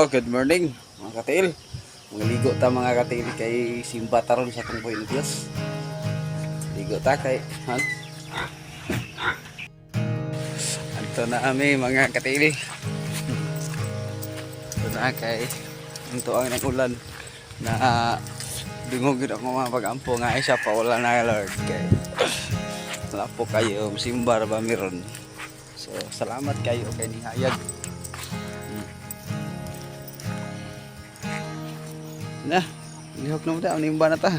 Oh, good morning, mga katiil. Mangligo ta, mga katiil, kay simba taron sa atong buhi Diyos. Ligo ta kay han. Anto na ami, mga katiil. Ito na kay anto ang nag-ulan na dungog gid ako mga pag-ampo nga isa pa wala na, Lord, kay wala po kayo simba ra ba meron. So salamat kayo kay nihayag. Na, lihok na mo ta, nimba na ta.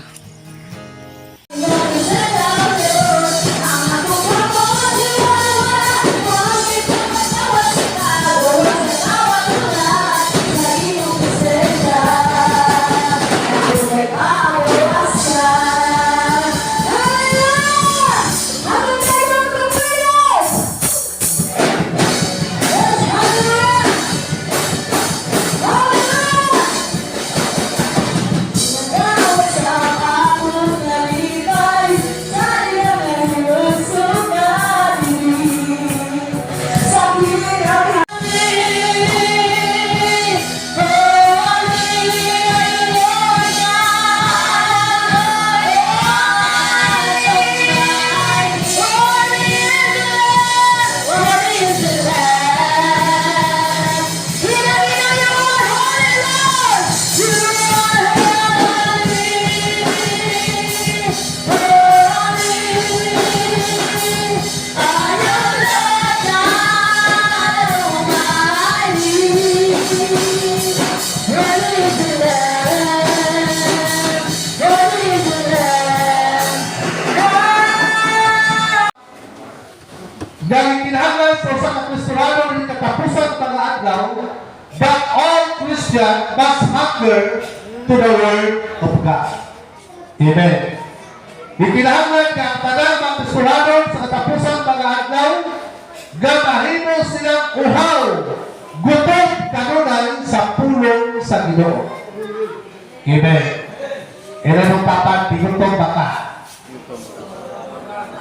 Dahil kinahanglan sa usa ka Kristiyano ning katapusan mga adlaw that all Christian must hunger to the Word of God. Amen. Gikinahanglan nga ang tanang mga Kristiyano sa katapusan mga adlaw nga mahimo silang uhaw, gutom kanunay sa pulong sa Ginoo. Amen. Ilan mong tapat, gigutom ba ka?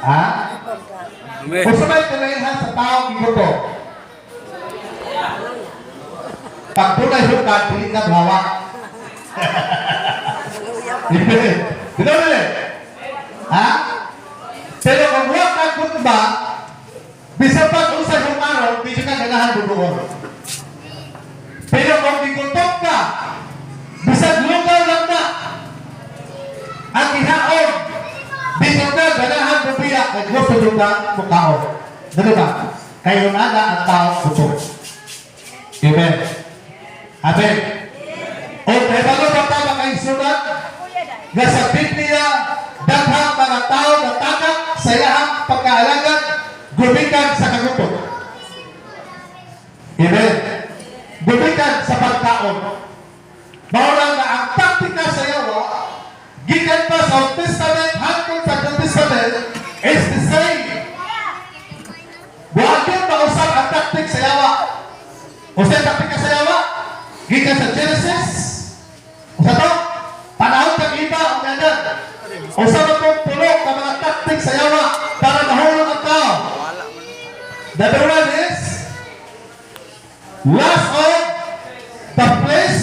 Ha? Amen. Kung sa may kalahihan sa tao gigutom, pag dunay hukad, dili na bawa. Amen. Di ba dili? Ha? Pero kung wa ka gutba, bisan pa kung sa humaron, di ka ganahan bubuon. Pero kung gigutom ka, bisan lugaw lang na, ang gihaon, di ka na ganahan bubiya, kay gusto jud ka mukaon. Dili ba? Kay ana ang tao gutom. Amen. Amen. O kay bago pa ta makaisulat nga sa Biblia daghang mga tao natagak sa iyahang pagkaalagad gumikan sa kagutom. Amen. Gumikan sa pagkaon. Mao lang nga ang taktika sa yawa gikan pa sa Old Testament hangtod sa New Testament is the same. Buhat yun mausap ang taktik sa yawa. Unsay taktika sa yawa? Gikan sa Genesis. Usa to? Panahon kang iba ang dadan. Usa man tong tulo ka mga taktik sa yawa para mahulog ang tao. Number one is lust of the flesh.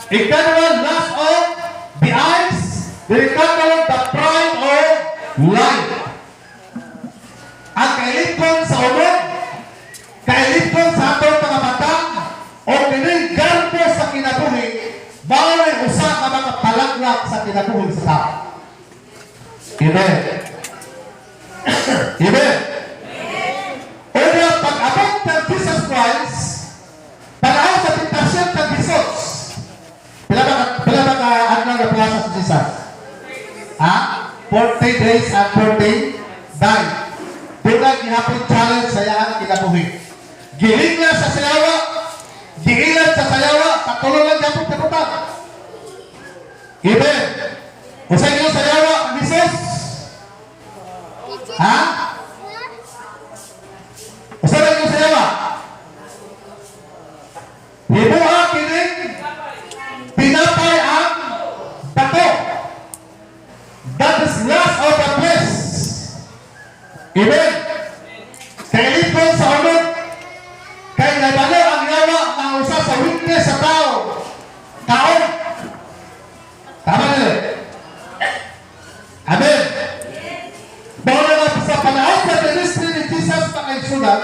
Ikalawa, lust of the eyes. The ikatlo, the pride of life. Ang kailitkon sa unod, kailitkon sa atong mga mata, o kining garbo sa kinabuhi, mao ni usa ka mga palaglag sa kinabuhi sa tao. Amen. Amen. Una, pag-abot ng Jesus Christ, panahon sa tentasyon ng Jesus, pila ba ka adlaw na plaza si Jesus? Ha? 40 days and 40 nights. Dunay gihapon challenge sa iyang kinabuhi. Giling niya sa sayawa, giilan sa sayawa, katulo lang gihapon kabutan. Amen. Unsay ingon sa yawa ang Jesus? Ha? Unsay ingon sa yawa? Himuha kining tinapay ang bato. That is lust of the flesh. Amen. Kailitkon sa unod, kay nabalo ang yawa nga usa sa weakness sa tao. Tao. Tama nila. Amen. Mao na nga sa panahon sa ministry ni Jesus, mga igsuonan,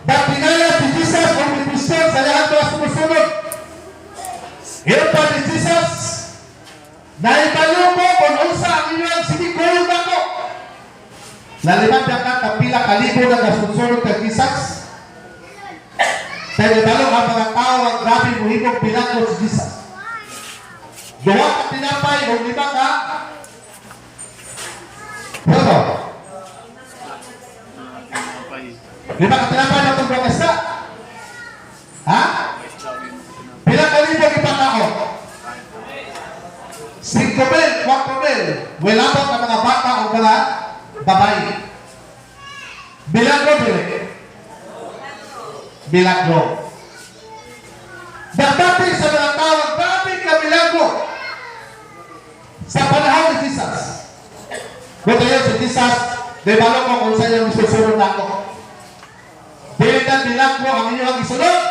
Dapinaya si Jesus ang minisyon sa lahat mga sumusunod. Ingon pa ni Jesus, "Nahibalo ko kung unsa ang inyong sige kuyog ako." Laliman ka ka pila kalibo na nasusunod kay Jesus. Kaya nibalo ang mga tao ang grabe muhimong milagro si Jesus. Duha ka tinapay o lima ka. Ano? Lima ka tinapay na itong buwang isda. Ha? Pila kalibo ipakaon? 5,000, 4,000. Wala ba ang mga bata o mga babae? Milagro, dili? Milagro. Dati sa mga tao, ang dami ka milagro sa panahon ni Jesus. Buto yun si Jesus, di balo ko kung sa iyong isusunod ako. Dili na milagro ang inyong isunod.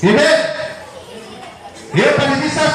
Amen. Ingon pa ni Jesus,